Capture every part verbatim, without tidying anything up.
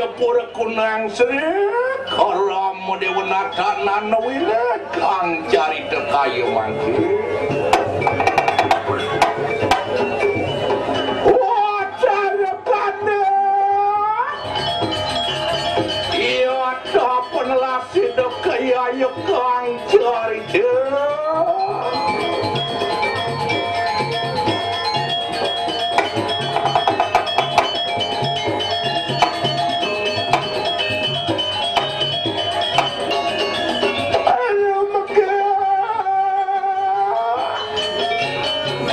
Pura Kunang Sri Karama Dewa Nata Nanawina kang carita kaya mangke. Wacana kanda. Iya tapen lasida kaya kang carita. Ayo, megah.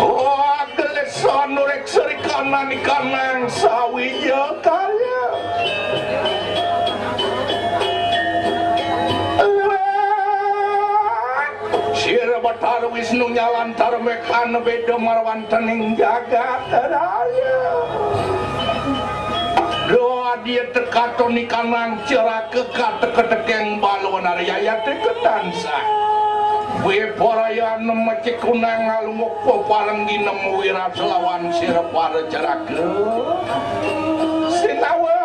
Wah, gelis sanurik serikanan ikanang sawija karya. Sira Batara Wisnu nyalantara mekana beda marwantening jagat raya. Doa dia tekaton ikanang ceraka katek-ketekeng balon aryayate ketansah. Wiporayana mecik kunang ngalunguk peparengginem wiraselawan sira para ceraka. Sinawa.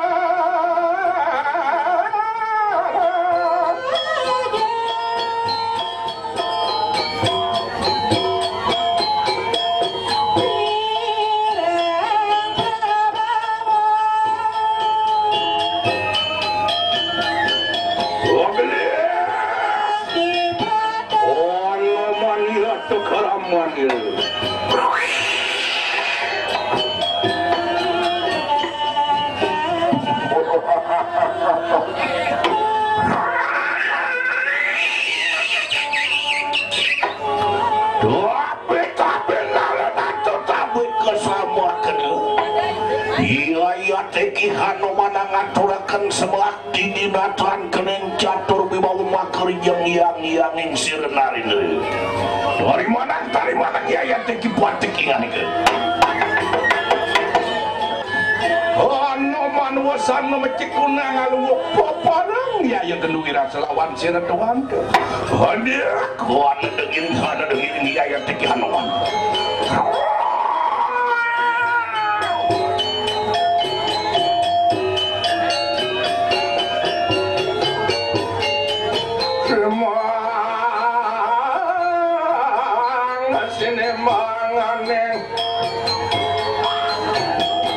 Ana mania tekaraman. Tapi, tapi, nalena tetapi kesamakena. Iya, iya, teki Hanuman ngaturaken sembah Didinatan kening catur wibawa makerjeng yang yanging sira narindra. Tarimanang, tarimanang, yayate ki patik inganika. Ana manwa sana mecik kunang alungguh peparang yaya gendu wirasa lawan sira tuan. Hadir, kuana dengin, hana dengin, yayate ki Hanuman. Semang sinemanganing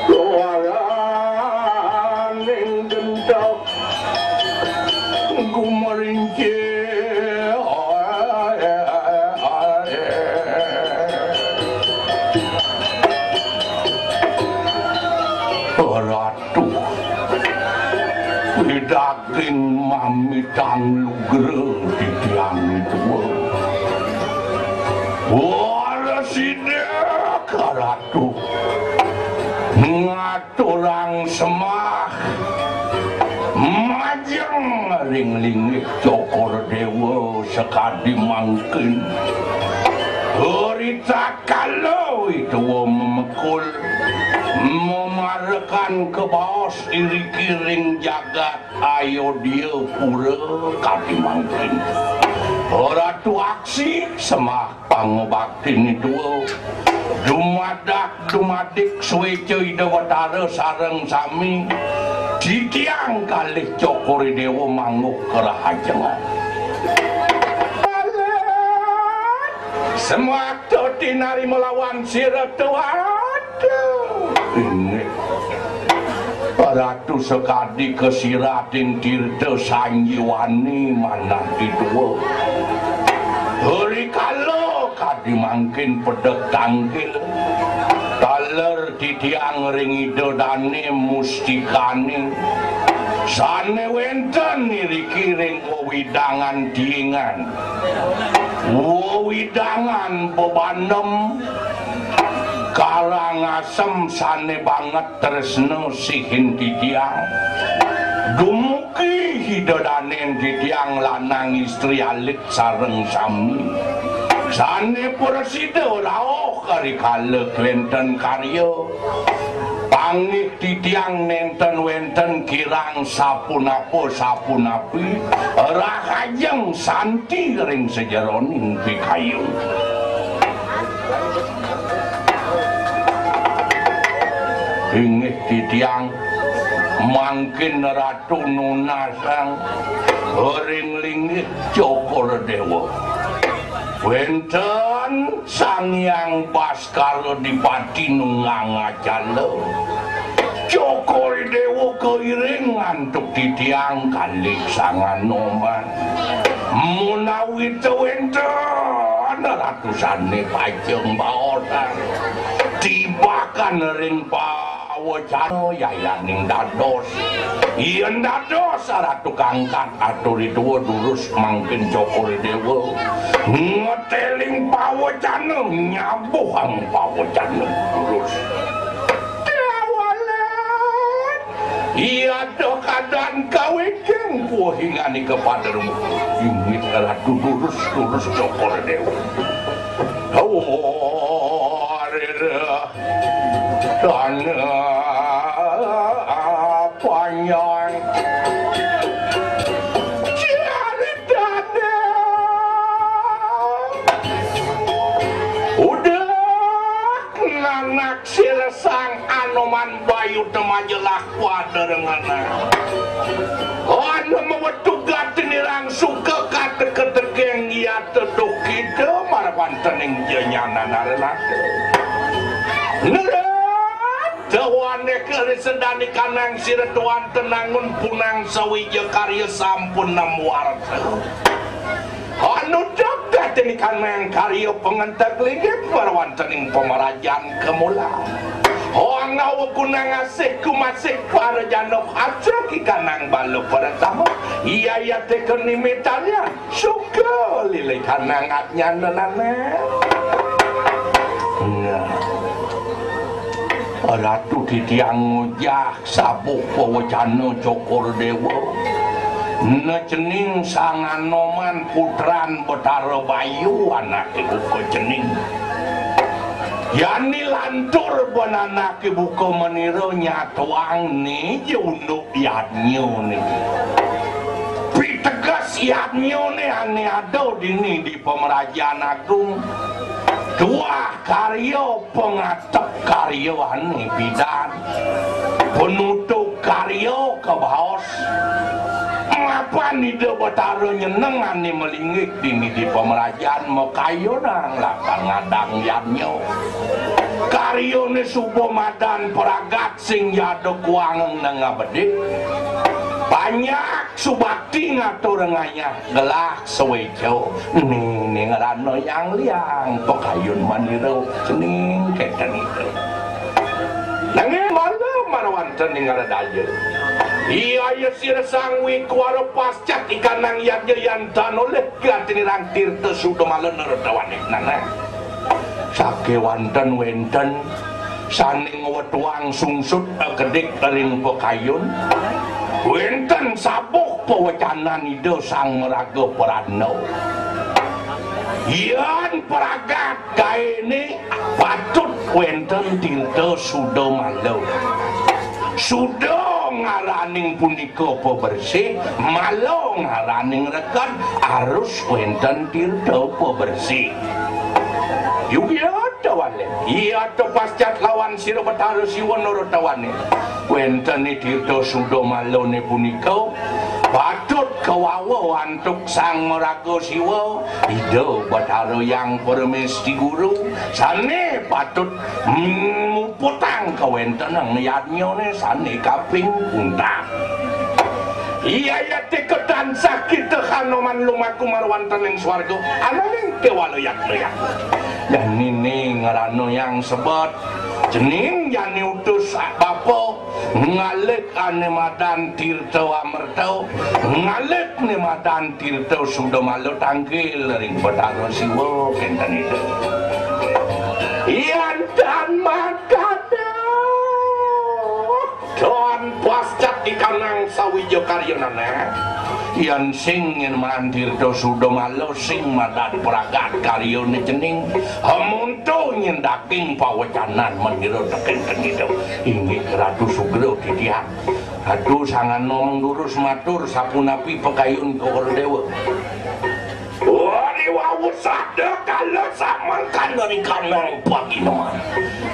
luaraning gentok gumerinci. Ratu, widaging mamitang lugra titiang tua. Wara sida ka Ratu ngaturang semah majeng ring linggih Cokor Dewa sakadi mangkin. Ritatkala tua memekul memarekan kabaos iriki ring jagat Ayodya pura kadi mangkin. Ratu aksi semah pangubaktin tua dumadak dumadik sueca Ida Batara sareng sami titiang kalih Cokor Dewa mangguh kerahajengan. Semakta tinari melawan sira tuan. Inggih. Ratu sakadi kasiratin tirta sanjiwani manah ditua. Rikala kadi mangkin pedek tangkil, taler titiang ring Ida Dane mustikane, sane wenten iriki ring wewidangan Tiingan. Wewidangan Bebandem, Karangasem sane banget tresna sihin titiang. Dumugi Ida Danen titiang lanang istri alit sareng sami. Sane prasida rauh karikala wenten karya. Panggih titiang nenten wenten kirang sapunapa sapunapi, rahajeng santi ring sajeroning pikayun. Inggih titiang, Mangkin Ratu nunasang ring linggih Cokor Dewa. Wénten Sang Hyang Baskara Dipati nunggang ajala. Cokor Dewa kairing antuk titiang kalih Sang Anoman. Menawi ta wénten ratu sané pajeng baosan, tibakan ring pawecana yayaning dados. Yén dados Ratu kangkat, atur tua durus mangkin Cokor Dewa. Ngetéling pawecana, nyabuhang pawecana durus. Déwalan, iya ada kadan kawiking puhingané kepada rumah. Inggih Ratu durus, durus Cokor Dewa. Hawa, rera, tanah, panjang. Ciarit dada. Udah nanak sira Sang Anoman Bayu temajelah pada rengana. Ana mawetu gatinirang suka katek-ketekeng yata dokita marapantening jenyanan arenata. Nerat dawane kerisedani kanang sira tuan tenangun punang sawija karya sampun namuarta. Anu dagdaging kanang karya pangenteg linggih parwantening pamarajan kemulan. Angawa kunang asih kumasih para janok aja ki kanang bala pratama. Iya iya teka nimitarian suka lili kanang adnyana nana. Nah. Ratu titiang ngujah sabuh pawecana Cokor Dewa. Necening Sang Anoman putran Betara Bayu anaké buka cening. Yani lantur ban anaké buka manira nyatuang né ja unduk yadnya né. Piteges yadnya né ané ada dini di Pamrajan Agung. Tuah karya pangatep karya ané pidan. Penutup karya kabaos. Mapan Ida Betara nyeneng ané malinggih dini di pamrajan makayunang lakar ngadang yadnya. Karyané suba madan pragat sing jada kuang nang abedik. Banyak subakti ngatur ngayah gelah saweca. Ning, ning ngrana yang liang pakayun manira cening kénten ida. Nanging mara marawanten ning ngradaja. Iya, iya sira Sang Wikwara pascat ikanang yadnya yan tan olih gatinirang tirta sudamala nertawaning nanah. Sakéwanten wénten sané ngwetuang sungsut akedik ring pakayun. Wénten sabuh pawecanan Ida Sang Maraga Prana. Yan pragat gaéné patut wénten tirta sudamala. Suda ngaraning punika pabersih, mala ngaraning reked, harus wénten tirta pabersih. Yugia tawalé. Iya ta pascat lawan sira Betara Siwa nurut tawané. Wénten tirta sudamalané punika patut kawawa antuk Sang Maraga Siwa, Ida Betara Yang Permesti Guru, sané patut muputang kawéntenan yadnyané sané kaping untat. Iya, iya, teka tansah kita Hanoman lumaku marwanten ing swarga, ananging kéwala yadnya. Janiné ngrana yang sebet, cening jani utus bapa, ngalih ané madan Tirta Amerta, ngalih né madan Tirta Sudamala tangkil ring Betara Siwa kénten ida. Yan tan makada. Tan pascat ikanang sawija karyanana. Yan sing nyén madan Tirta Sudamala sing madan pragat karyané cening. Amonto nyén daging pawecanan manira tekén ten ida. Inggih Ratu sugra titiang. Ratu Sang Anom durus matur sapunapi pakayun Cokor Dewa. Wari wau Usada kala samangkan dari kanang paginaman.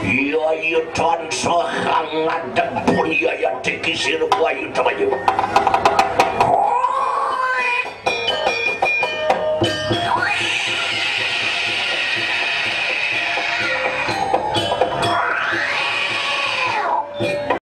Iya, iya, tansah ngadeg pun iya, iya, tiki sirba, iya, tabayu.